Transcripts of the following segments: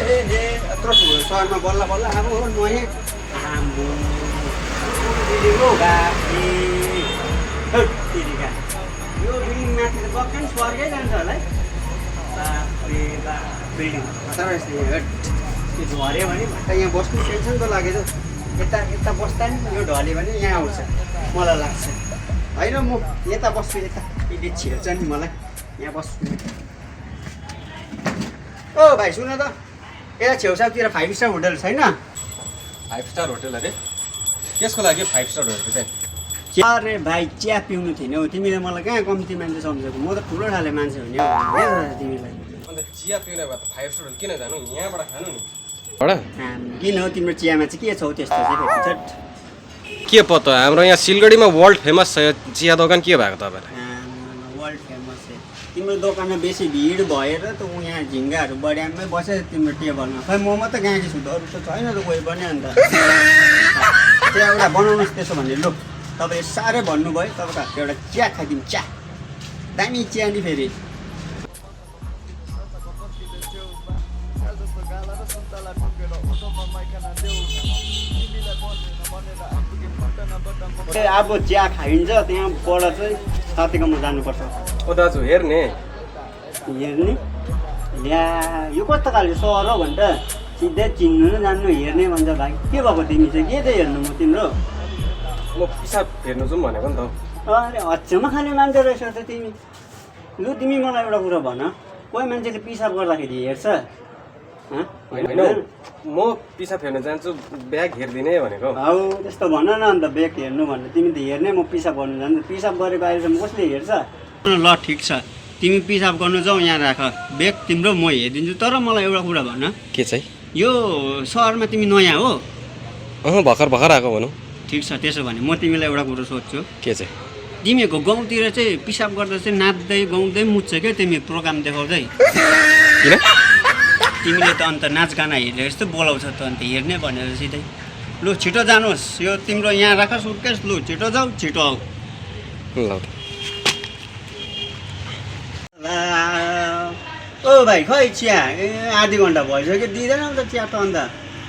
यत्रो ठुलो सहरमा बल्ल बल्ल अब नयाँ आम्बो बिल्डिङ बाफे यो बिल्डिङ माथि त पक्कै पनि स्वर्गै जान्छ होला है बाफरे बाफ बिल्डिङ खतरा रहेछ यहाँ त्यो झऱ्यो भने भट्टा यहाँ बस्नु टेन्सन त लाग्यो यता यता बस्दा नि यो ढल्यो भने यहाँ आउँछ मलाई लाग्छ होइन म यता बस्छु यता यसले छिर्छ नि मलाई यहाँ बस्छु ओ भाइ सुन त यता छेउछाउतिर 5 स्टार होटल छैन 5 स्टार होटल अरे त्यसको लागि 5 स्टार होटल चाहिँ अरे भाइ चिया पिउनु थिएन हौ तिमीले मलाई कहाँ कम्ती मान्छे सम्झेको म त ठुलो खाले मान्छे हो नि तिमीलाई अन्त चिया पिउने भए त 5 स्टार होटल किन जानु यहाँबाट खानु नि किन हो तिम्रो चियामा चाहिँ के छौ त्यस्तो चाहिँ के पत्ता हाम्रो यहाँ सिलगढीमा वर्ल्ड फेमस छ चिया दोकान के भएको तपाईँलाई वर्ल्ड फेमस छ तिम्रो दोकानमा बेसी भिड भएर त ऊ यहाँ झिङ्गाहरू बढियामै बसेछ तिम्रो टेबलमा खै म मात्रै गाँकी छु त अरू त छैन त कोही पनि अन्त चिया एउटा बनाउनुहोस् त्यसो भने लु तपाईँले साह्रै भन्नुभयो तपाईँको हातको एउटा चिया खाइदिउँ चिया दामी चिया नि फेरि अब चिया खाइन्छ त्यहाँबाट चाहिँ साथीकोमा जानुपर्छ ओ दाजु हेर्ने ल्या यो कस्तो खाले सहर हो भनेर सिधै चिन्नु न जान्नु हेर्ने भन्छ भाइ के भएको तिमी चाहिँ के चाहिँ हेर्नु म तिम्रो म पिसाब हेर्नु जाउँ भनेको नि त अरे हच्चुमा खाने मान्छे रहेछ त तिमी लु तिमी मलाई एउटा कुरा भन कोही मान्छेले पिसाब गर्दाखेरि हेर्छ होइन म पिसाब हेर्न जान्छु ब्याग हेरिदिने भनेको हौ त्यस्तो भन न अन्त ब्याग हेर्नु भन्नु तिमी त हेर्ने म पिसाब गर्नु जान्छु पिसाब गरेको अहिलेसम्म कसले हेर्छ ल ठिक छ तिमी पिसाब गर्नु जाऊ यहाँ राख ब्याग तिम्रो म हेरिदिन्छु तर मलाई एउटा कुरा भन के चाहिँ यो सहरमा तिमी नयाँ हो भर्खर भर्खर आएको भनौँ ठिक छ त्यसो भने म तिमीलाई एउटा कुरो सोध्छु के चाहिँ तिमीहरूको गाउँतिर चाहिँ पिसाब गर्दा चाहिँ नाच्दै गाउँदै मुच्छ क्या तिमी प्रोग्राम देखाउँदै किन तिमीले त अन्त नाचगाना हेरेर जस्तो बोलाउँछ त अन्त हेर्ने भनेर सिधै लु छिटो जानुहोस् यो तिम्रो यहाँ राख सुटकेस लु छिटो जाऊ छिटो आऊ ल ओ भाइ खै चिया आधी घन्टा भइसक्यो दिँदैन त चिया त अन्त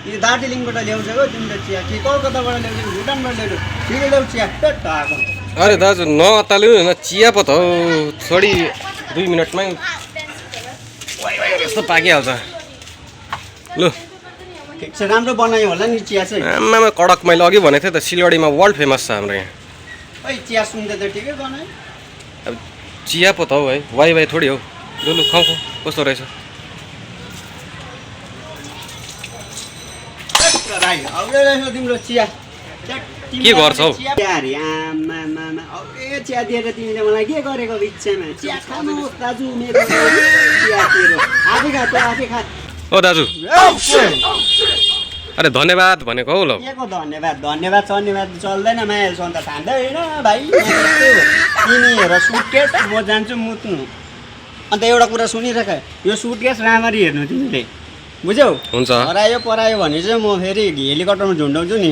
यो दार्जिलिङबाट ल्याउँछ हो तिम्रो चिया कि कलकत्ताबाट ल्याउँछ कि भुटानबाट ल्याउँछ छिटो ल्याउ चिया आएको अरे दाजु नअत्तालिनु न चिया पो त हो छोडी 2 मिनटमै यस्तो पाकिहाल्छ लु ठिक छ राम्रो बनायो होला नि चिया चाहिँ आमामा कडक मैले अघि भनेको थिएँ त सिलगढीमा वर्ल्ड फेमस छ हाम्रो यहाँ खै चिया सुन्दा त ठिकै बनायो अब चिया पो त हो है वाइ थोडी हो लु लु खाऊ कस्तो रहेछ भाइ आउँदै रहेछ तिम्रो चिया के गर्छौ चियारी आमामामा ए चिया दिएर तिमीले मलाई के गरेको बिचमा चिया खानु दाजु मेरो चिया तेरो आफै खा त आफै खा ओ दाजु अरे धन्यवाद भनेको हौ ल के को धन्यवाद धन्यवाद सन्यवाद चल्दैन माया सन्त खाँदैन भाइ तिमी हेर सुटकेस म जान्छु मुत्नु अन्त एउटा कुरा सुनिराख यो सुटकेस राम्ररी हेर्नु तिमीले बुझ्यौ हुन्छ हरायो परायो भने चाहिँ म फेरि हेलिकप्टरमा झुन्डाउँछु नि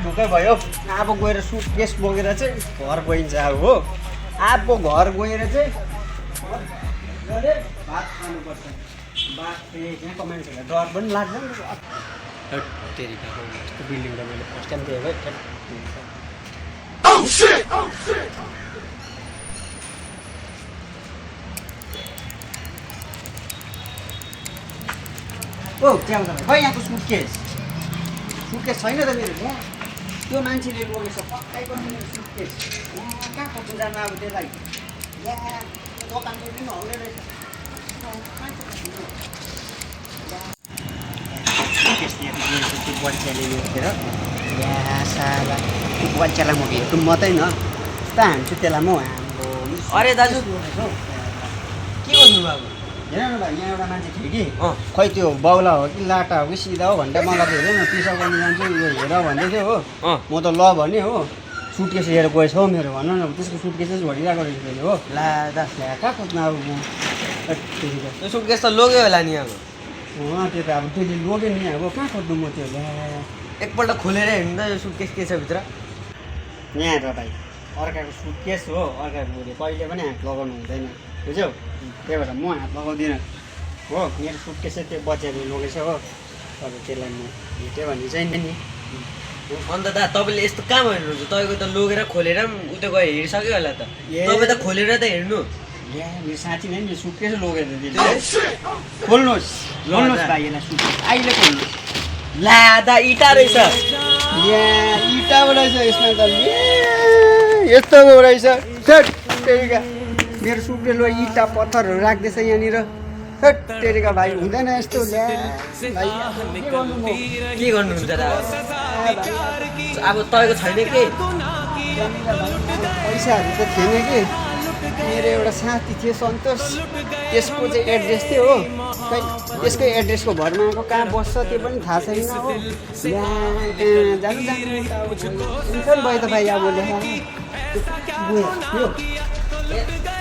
ढुक्कै भयो अब गएर सुटकेस बोकेर चाहिँ घर गइन्छ अब हो अब घर गएर चाहिँ भात खानुपर्छ भात यहाँको मान्छेहरूलाई डर पनि लाग्दैन बिल्डिङ त मैले फर्स्ट टाइम देखेँ ओ त्यहाँ खै यहाँको सुटकेस सुटकेस छैन त मेरो यहाँ त्यो मान्छेले बोकेछ पक्काइको मेरो सुटकेस कहाँ खोज्नु जानु अब त्यसलाई यहाँ दोकानको पनि हौले रहेछ सुटकेस त्यो बच्चाले लेखेर साला त्यो बच्चालाई म भेट्नु मात्रै न यस्तो हान्छु त्यसलाई म हाम्रो अरे दाजु के गर्नु बाबु हेर न भाइ यहाँ एउटा मान्छे थियो कि खै त्यो बाउला हो कि लाटा हो कि सिधा हो भनेर मलाई त हेर न पिसाब गर्नु जान्छु यो हेर भन्दै थियो हो म त ल भने हो सुटकेस लिएर गएछ हौ मेरो भन न त्यसको सुटकेस चाहिँ भरिरहेको रहेछ त्यसले हो ला कहाँ खोज्नु अब म त्यो सुटकेस त लोग्यो होला नि अब त्यो त अब त्यसले लोग्यो नि अब कहाँ खोज्नु म त्यो एकपल्ट खोलेर हेर्नु त यो सुटकेस के छ भित्र यहाँ र भाइ अर्काको सुटकेस हो अर्काको बुढे कहिले पनि हात लगाउनु हुँदैन बुझ्यौ त्यही भएर म हात लगाउँदिनँ हो मेरो सुटकेस चाहिँ त्यो बच्चाले लगेछ हो अब त्यसलाई म भेट्यो भने चाहिँ नि अन्त दा तपाईँले यस्तो कहाँ हेर्नुहुन्छ तपाईँको त लगेर खोलेर पनि उता गएर हेरिसक्यो होला त ए। तपाईँ त खोलेर त हेर्नु ल्या मेरो साथी नै नि सुटकेस लगेर दिन्छ खोल्नुहोस् खोल्नुहोस् भाइ यसलाई सुटकेस अहिले खोल्नुहोस् ला दा इँटा रहेछ ल्या इँटाको रहेछ यसमा त यस्तो रहेछ तेरिका मेरो सुटकेसमा इँटा पत्थरहरू राख्दैछ यहाँनिर तेरिका भाइ हुँदैन यस्तो ल्या भाइ के गर्नु म के गर्नुहुन्छ दा अब तपाईँको छैन के पैसाहरू त थिएन कि मेरो एउटा साथी थियो सन्तोष त्यसको चाहिँ एड्रेस थियो हो खै त्यसको एड्रेसको भरमा आएको कहाँ बस्छ त्यो पनि थाहा छैन हो ल्या जानु टेन्सन भयो त भाइ अब ल्या गयो